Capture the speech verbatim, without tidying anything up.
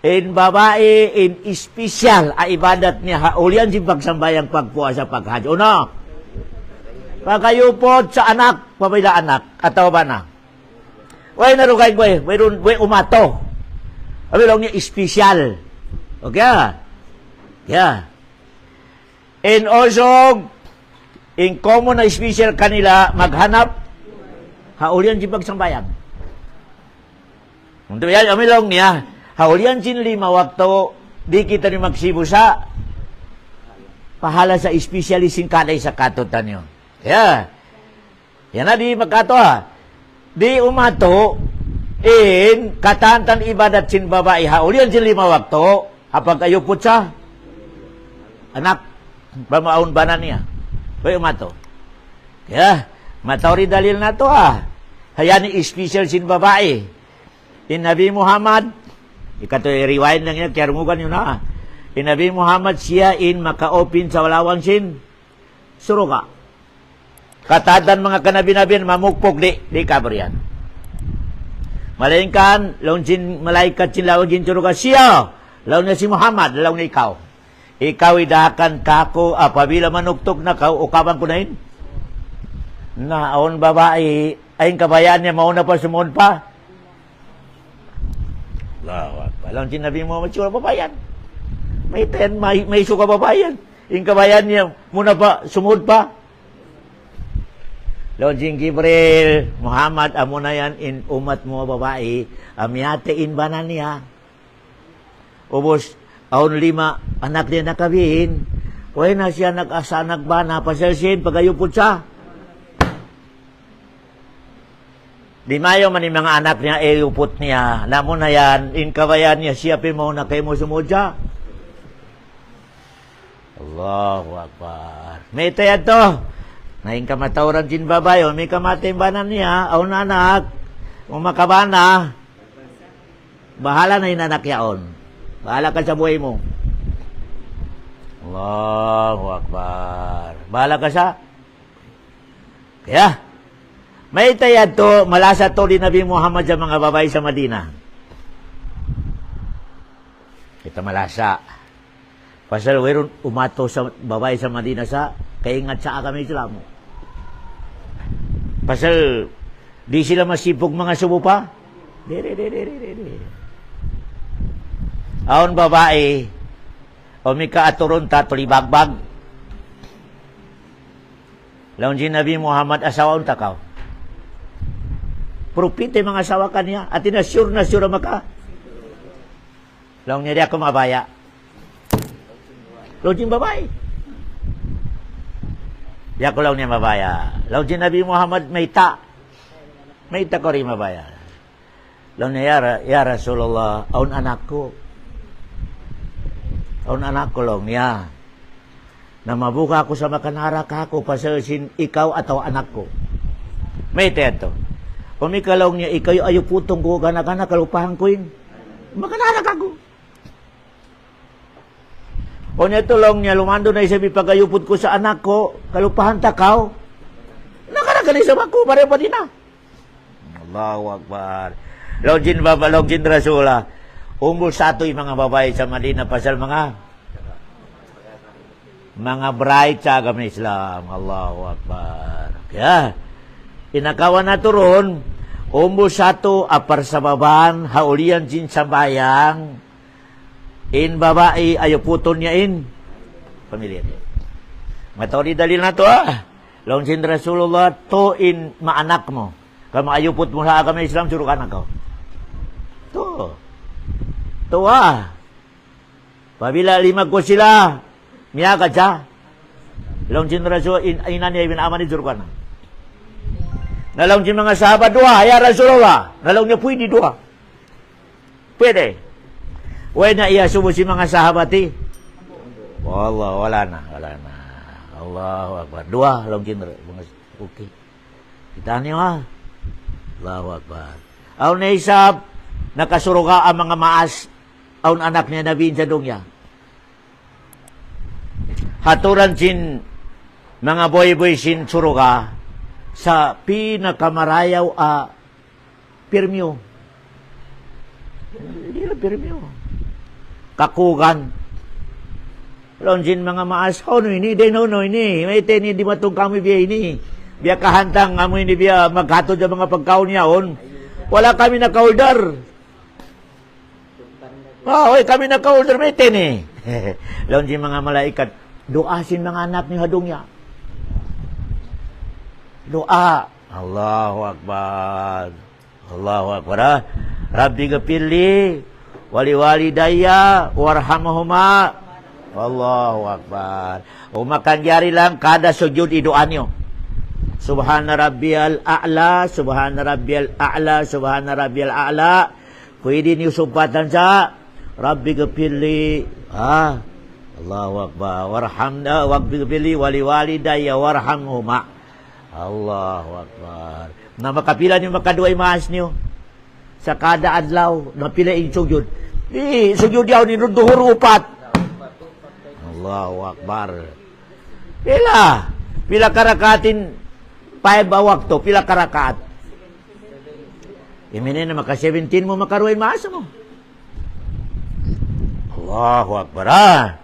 In babai, in special a ibadat niya ha ulian sin pagsambahayang, pagpuasa, paghajji. Unu? Pagkayuput sin anak, pabila anak, atawa bana. Way na rugay, way, way run, way umatu. Abi laung niya special. Okay? Yeah. In usug, in common na special kanila, maghanap ha ulian sin pagsambahayang. Untuk yan, amu laung niya, ha ulian sin lima waktu, di' kitaniyu magsibu' sin pahala sin special sin kada isa katu'niyu. Ya. Yan na di' makatu' ha. Di' umatu in katan-katan ibadat sin babai ha ulian sin lima waktu, ha pagkayuput sin anak, bang awn bana niya. Way umatu. Ya, mataud in dalil natu' ha. Ha yan in special sin babai. In Nabi Muhammad, ikatu riwayat na yan, kiyarungugan niyu na. In Nabi Muhammad siya in maka-open sin lawang sin surga'. Katan-katan manga kanabi-nabihan mamukpuk di', di' kaburian. Malaingkan, laung sin malaikat sin lawang sin surga', siya, laung niya si Muhammad, laung niya ikaw. Ikaw hidahakan kaku', apabila manuktuk na kaw, ukaban ku na in. Na, awn babai, ay in kabayaan niya, mauna pa, sumud pa. Allahu Akbar. Laung sin Nabi Muhammad, sura babai yan. Mayta' yan, may, maysuka babai yan. In kabayaan niya, mauna pa, sumud pa. Laung sin Jibril, Muhammad, amuna yan, in ummat mu babai, miyatay in bana niya. Ubus, awn lima, anak niya nakabin. Way na siya nag-asa, nagbana, pasal sin, pagkayuput sin. Di' mayan man in manga anak niya, iyuput niya. Amuna yan, in kabayaan niya, siya pa in mauna kaymu sumud. Allahu Akbar. Mayta' yadtu? Na in kamatauran sin babai, awn makamatay in bana niya, awn anak, awn makabana. Bahala na in anak yaun. Bahala ka sa buhay mu. Allahu Akbar. Bahala ka sa Kaya, mayta' yadtu, malasa tuud in Nabi Muhammad sin manga babai sin Madina. Kita malasa. Pasal wayruun umatu sin babai sin Madina sa kaingat sin agama Islam. Pasal di' sila masipug mangasubu pa. Di', di', di', di', di', di', di'. Awn babai, awn miyaaturun ta tulibagbag. Laung sin Nabi Muhammad, asawaun ta kaw. Propeta in manga asawa kaniya, hati niya sure na sure maka. Laung niya, di' aku mabaya'. Laung sin babai. Di' aku, laung niya, mabaya'. Laung sin Nabi Muhammad, mayta'. Mayta' kaw di' mabaya'. Laung niya, "Ya Ra-, ya Rasulullah, awn anak ku. Awn anak ku," laung niya. "Na mabuga' aku sa makanara kaku' pasal sin ikaw atawa anak ku." Mayta' yadtu? "Umi ka," laung niya, "ikaw in ayuputun ku, gana-gana kalupahan ku in makanara kaku'." "Unu yadtu," laung niya, "lumandu na isab in pagayuput ku sin anak ku, kalupahan ta kaw. Nakarakan isab aku, pareho pa di' na." Allahu Akbar. Laung sin baba-, laung sin Rasulullah, umbul satu in manga babai sin Madina pasal manga, manga bright sin agama Islam. Allahu Akbar. Ya. In kawaun natu' duun, umbul satu, apar sababan, ha ulian sin sambahayang, in babai, ayuputun niya in pamilya niya. Mataud in dalil natu', ha. Laung sin Rasulullah, "Tū in maanak mu. Kamu ayuput mu ha agama Islam, surga' na kaw. Tū. Tū, ha. Apabila limaggu' sila, miyagad sa." Laung sin Rasul, in, ina niya, in ama niya, surga' na. Na laung sin manga sahabat, "Duwa, ya Rasulullah." Na laung niya, "Pwede duwa." Pwede. Way na iyasubu sin manga sahabat, eh. Wallah, wala' na, wala' na. Allahu Akbar. Duwa, laung sin Ra-, manga, okay. Kita' niyu, ha? Allahu Akbar. Awn na isab, nakasurga' in manga maas, awn anak niya nabiin sa dunya. Ha aturan sin manga boy-boy sin surga', sa pinakamarayaw a pirmiyu. Di' na pirmiyu. Kakugan. Laung sin manga maas, "Unu ini, dayn unu ini? Mayta' ini dimatung kamu biya' ini? Biya' kahantang kamu ini biya' maghatud sin manga pagkaun yaun. Wala' kami naka-order." "Ah, way kami naka-order, mayta' ini?" Laung sin manga malaikat, "Duwaa sin manga anak niyu ha dunya. Duwaa." Allahu Akbar. Allahu Akbar, ha? "رب اغفر لي ولوالدي وارحمهما." Allahu Akbar. Umakan jari lang kada sujud iduwaa niyu. "سبحان ربي الأعلى، سبحان ربي الأعلى، سبحان ربي الأعلى." Pwede niyu sumpatan sa, "رب اغفر لي." Ah, Allahu Akbar. "وارحم، رب اغفر لي ولوالدي وارحمهما." Allahu Akbar. Na makapila niyu makaduwa in maas niyu? Sa kada adlaw, na pila in sujud? Di', sujud yaun in duhur upat. Allahu Akbar. Pila? Pila ka rakaat in five waktu? Pila ka rakaat? Imini na maka seventeen mu makaruwa in maas mu. Allahu Akbar, ha?